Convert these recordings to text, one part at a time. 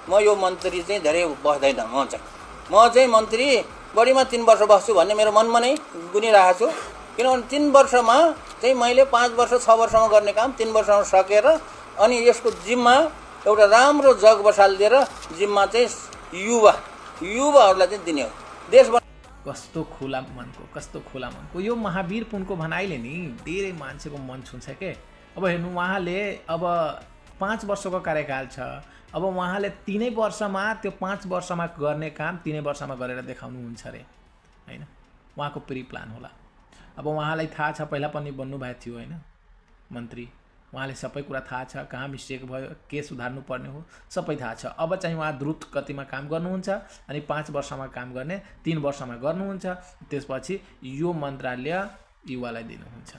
म यो मन्त्री चाहिँ धेरै बस्दैन, म चाहिँ मन्त्री बढीमा 3 वर्ष बस्छु भन्ने मेरो मनमा नै गुनिरहेको छु। किनभने 3 वर्षमा चाहिँ मैले 5 वर्ष 6 वर्षमा गर्ने काम 3 वर्षमा सकेर अनि यसको जिम्मा एउटा राम्रो जग बसालिदिएर जिम्मा चाहिँ युवाहरूलाई चाहिँ दिने हो। देश कस्तो खुला मनको यो महावीर पुनको भनाइले नि धेरै मान्छेको मन छुन्छ के। अब हेर्नु उहाँले अब 5 वर्षको कार्यकाल छ, अब उहाँले 3 वर्षमा त्यो 5 वर्षमा गर्ने काम 3 वर्षमा गरेर देखाउनुहुन्छ अरे हैन। उहाँको प्री प्लान होला। अब उहाँलाई थाहा छ, पहिला पनि बन्नुभएको थियो हैन मन्त्री, उहाँले सबै कुरा थाहा छ, कहाँ मिस्टेक भयो, के सुधार्नु पर्ने हो सबै थाहा छ। अब चाहिँ उहाँ द्रुत गतिमा काम गर्नुहुन्छ अनि 5 वर्षमा काम गर्ने 3 वर्षमा गर्नुहुन्छ। त्यसपछि यो मन्त्रालय युवालाई दिनुहुन्छ।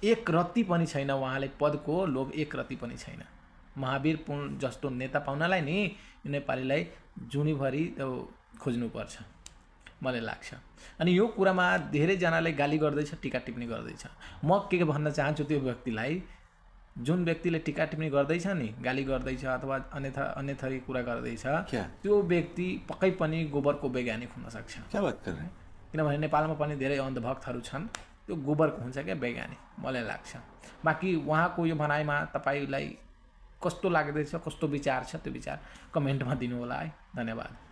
एक रत्ती पनि छैन उहाँले पदको लोभ, एक रत्ती पनि छैन। महावीर पुन जस्तो नेता पाउनलाई नि नेपालीलाई जुनीभरि खोज्नुपर्छ मलाई लाग्छ। अनि यो कुरामा धेरैजनाले गाली गर्दैछ, टिका टिप्पणी गर्दैछ। म के भन्न चाहन्छु त्यो व्यक्तिलाई, जुन व्यक्तिले टिका टिप्पणी गर्दैछ नि, गाली गर्दैछ अथवा अन्य थरी कुरा गर्दैछ, त्यो व्यक्ति पक्कै पनि गोबरको वैज्ञानिक हुन सक्छ। किनभने नेपालमा पनि धेरै अन्धभक्तहरू छन्, त्यो गोबरको हुन्छ क्या वैज्ञानिक मलाई लाग्छ। बाँकी उहाँको यो भनाइमा तपाईँलाई कस्तो लाग्दैछ, कस्तो विचार छ, त्यो विचार कमेन्टमा दिनु होला है। धन्यवाद।